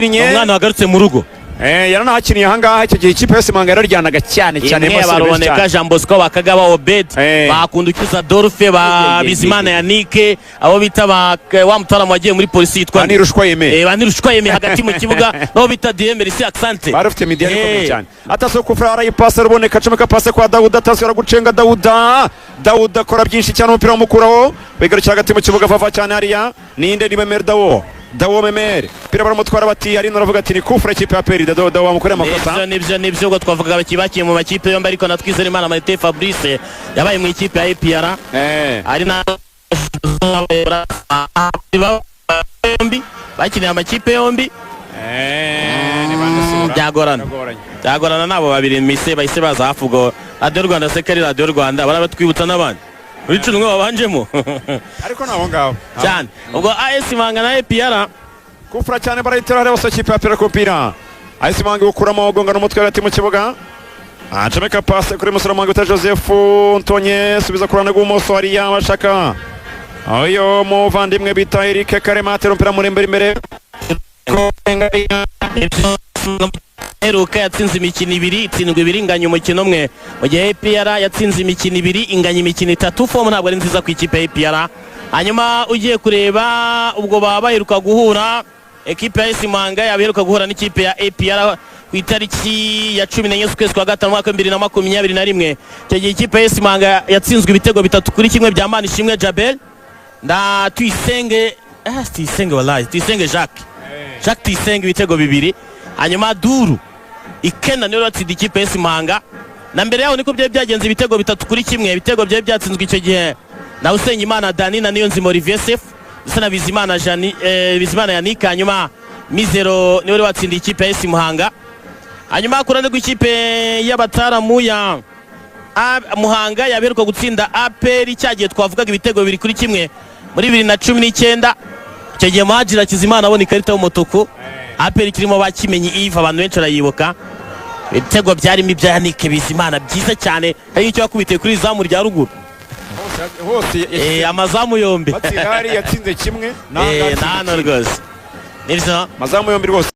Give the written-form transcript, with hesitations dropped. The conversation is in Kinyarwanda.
Umwana wagarutse mu rugo. Yaranahakiniye ahangaha. Icyo gihe ikipe yose Muhanga yararyanaga cyane cyane. Imwe abasore benshi baruboneka cyane. Jean Bosco, Bakagaba Obed, Bakundukiza Dolphe, ba Bizimana Yannick, abo bita ba wa mutaramu wagiye muri polisi yitwa Ba Nirushwa Yeme. Ba Nirushwa Yeme hagati mu kibuga, n'abo bita Dieu Merci Accente. Bari bafite médiane ikomeye cyane. Atasiyo, kufura, arayipasa, ruboneka acomeka pase kwa Dawuda. Atasiyo, aragucenga Dawuda. Dawuda akora byinshi cyane, umupira wamukuraho, wigarukira hagati mu kibuga vava cyane. Hariya ninde? Ni Memeri Dawo, Dawo Memeri, umupira baramutwara, bati arino aravuga ati ni kufura ikipe ya APR. Dawo, Dawo bamukoreye amakosa. Nibyo, ubwo twavugaga abakinnyi bakinnye mu makipe yombi, ariko na Twizerimana Martin Fabrice yabaye mu ikipe ya APR, ari na yombi bakiniye amakipe yombi. Ni bande sura? Byagorana. Byagoranye. Byagorana n'abo babiri mise bahise baza hafi. Ubwo Radiyo Rwanda se kari Radiyo Rwanda, barabatwibutsa n'abandi muri 11 babanjemo. Ariko ni abo ngabo. Cyane. Ubwo AS Muhanga na APR. Kufura cyane, barayitera hariya bose ikipe ya APR ku mupira. AS Muhanga iwukuramo, ugongana umutwe hagati mu kibuga, acomeka pase kuri musore Muhanga wita Joseph Ntonye, subiza ku ruhande rw'ubumoso hariya, bashaka uyu muvandimwe bita Eric Karema, atera umupira muremure imbere. Heruka yatsinze imikino ibiri, itsindwa ibiri, inganya umukino umwe, mu gihe APR yatsinze imikino ibiri, inganya imikino itatu. Forme ntabwo ari nziza ku ikipe ya APR. Hanyuma ugiye kureba, ubwo baba baheruka guhura, ekipe ya AS Muhanga yaba iheruka guhura n'ikipe ya APR ku itariki ya 14 z'ukwezi kwa gatanu, umwaka wa 2021. Icyo gihe ikipe ya AS Muhanga yatsinzwe ibitego 3-1 bya Manishimwe Jabel na Tuyisenge, Tuyisenge, wallahi, Tuyisenge Jacques, Jacques Tuyisenge, ibitego bibiri. Hanyuma Duru Ikena niwe watsinda ikipe ya AS Muhanga. Na mbere yaho niko byari byagenze, ibitego 3-1. Ibitego byari byatsinzwe icyo gihe na Usengimana Dani na Niyonzima Olivier Sef ndetse na Bizimana Jani, Bizimana Yannick. Hanyuma Mizero niwe wari watsindiye ikipe ya AS Muhanga. Hanyuma ku ruhande rw'ikipe y'abataramu ya Muhanga, yaberuka gutsinda APR cyagiye twavugaga ibitego 2-1 muri 2019. Icyo gihe Muhajiri Hakizimana abona ikarita y'umutuku. APR kirimo ba Kimenyi Yves, abantu benshi barayibuka. Ibitego byarimo ibya Yannick Bizimana byiza cyane, hari icyo yakubitiye kuri izamu rya ruguru. Hose. Amazamu yombi. Batsinda hari yatsinze kimwe. Na hano rwose nibyo. Amazamu yombi rwose.